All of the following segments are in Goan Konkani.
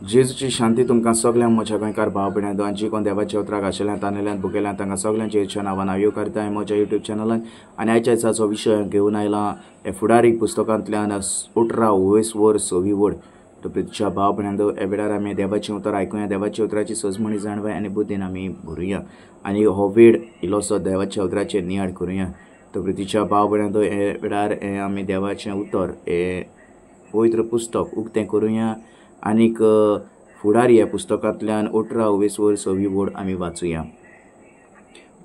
जेजूची शांती तुमकां सगळ्यांक म्हज्या गोंयकार भाव भयणां आनी जी कोण देवाच्या उतराक आशिल्ल्यान तानेल्यान भुकेल्यान तांकां सगळ्यांच्या जेजूच्या नांवान हांव येवकारता म्हज्या युट्यूब चॅनलान. आनी आयच्या दिसाचो विशय घेवन आयला हे फुडारी पुस्तकांतल्यान 18 वयर 6 वड. तो प्रितीच्या भाव भयणां ह्या वेळार आमी देवाचें उतर आयकुया, देवाच्या उतराची सजमणी जाणवाय आनी बुद्दीन आमी भरुया आनी हो वेळ इल्लोसो देवाच्या उतराचेर नियाळ करुया. तो प्रितीच्या भाव भयणां ह्या वेळार आमी देवाचें उतर हें पवित्र पुस्तक उक्तें करुया आनीक फुडारी ह्या पुस्तकांतल्यान 18 वयर 6 वड आमी वाचुया.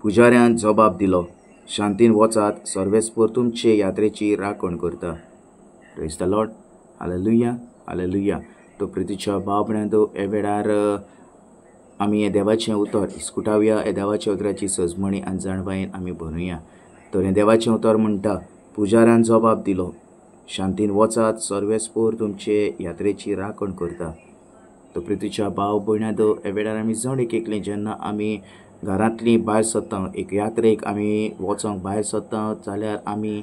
पुजाऱ्यान जबाब दिलो, शांतीन वचात, सर्वेस्पर तुमचे यात्रेची राखण करता. Praise the Lord, hallelujah, hallelujah. तो प्रितीच्या भाव भयणां ह्या वेळार आमी हें देवाचें उतर इस्कुटावया, ह्या देवाच्या उतराची सजमणी आनी जाणवायेन आमी भरुया. तर हें देवाचें उतर म्हणटा, पुजाऱ्यान जबाब दिलो, शांतीन वचात, सर्वेस्पर तुमचे यात्रेची राखण करता. तो प्रितीच्या भाव भयणां ह्या वेळार आमी जण एक एकलीं जेन्ना आमी घरांतलीं भायर सरता, एक यात्रेक आमी वचोंक भायर सरता जाल्यार आमी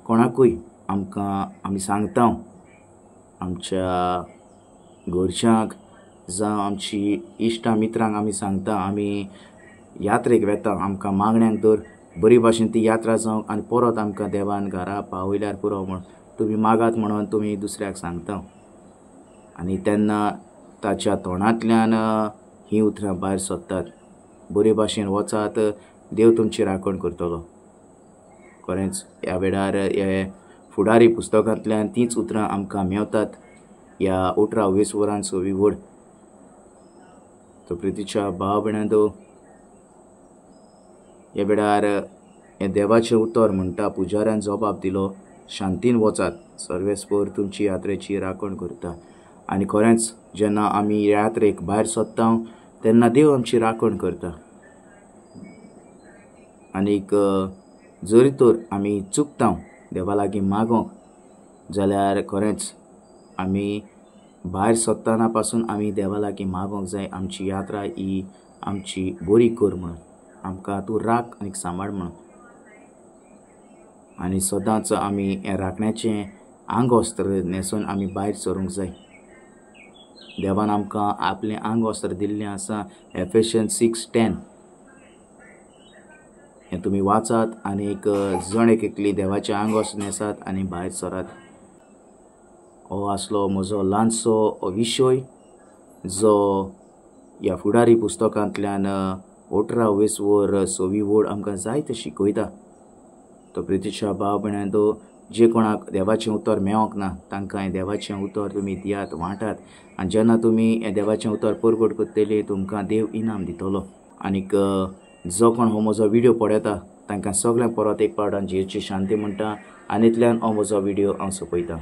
कोणाकूय आमकां आमी सांगता, आमच्या घरच्यांक जावं आमची इश्टां मित्रांक आमी सांगता आमी यात्रेक वेता, आमकां मागण्यांक दर बरी भाशेन ती यात्रा जावंक आनी परत आमकां देवान घरा पावयल्यार पुरो म्हण तुमी मागात म्हणून तुमी दुसऱ्याक सांगता. आनी तेन्ना ताच्या तोंडांतल्यान हीं उतरां भायर सरतात, बरे भाशेन वचात, देव तुमची राखण करतलो. खरेंच ह्या वेळार हे फुडारी पुस्तकांतल्यान तींच उतरां आमकां मेवतात ह्या 18 वरान 6 वड. तो प्रितीच्या भाव भयणां ह्या वेळार हें देवाचें उतर म्हणटा, पुजाऱ्यान जबाब दिलो, शांतीन वचात, सर्वेस्पर तुमची यात्रेची राखण करता. आनी खरेंच जेन्ना आमी यात्रेक भायर सरता तेन्ना देव आमची राखण करता. आनीक जरी तर आमी चुकता देवा लागीं मागोंक जाल्यार खरेंच आमी भायर सरतना पासून आमी देवा लागीं मागोंक जाय, आमची यात्रा ही आमची बरी कर म्हणून, आमकां तूं राख आनी सांबाळ म्हणून. आनी सदांच आमी हें राखण्याचें आंगवस्त्र न्हेसून आमी भायर सरूंक जाय. देवान आमकां आपलें आंगवस्त्र दिल्लें आसा, एफेशियन्स 6:10 हें तुमी वाचात आनी एक जण एक एकली देवाचें आंगवस्त्र न्हेसात आनी भायर सरात. हो आसलो म्हजो ल्हानसो विशय जो ह्या फुडारी पुस्तकांतल्यान 18 वयर 6 वड आमकां जायते शिकयता. तो प्रितीच्या भाव भयणां जे कोणाक देवाचें उतर मेवोंक ना तांकां हें देवाचें उतर तुमी दियात, वांटात. आनी जेन्ना तुमी हें देवाचें उतर परगट करतली तुमकां देव इनाम दितलो. आनीक जो कोण हो म्हजो व्हिडियो पळयता तांकां सगळ्यांक परत एक पावटान जेजूची शांती म्हणटा आनी इतल्यान हो म्हजो व्हिडियो हांव सोंपयता.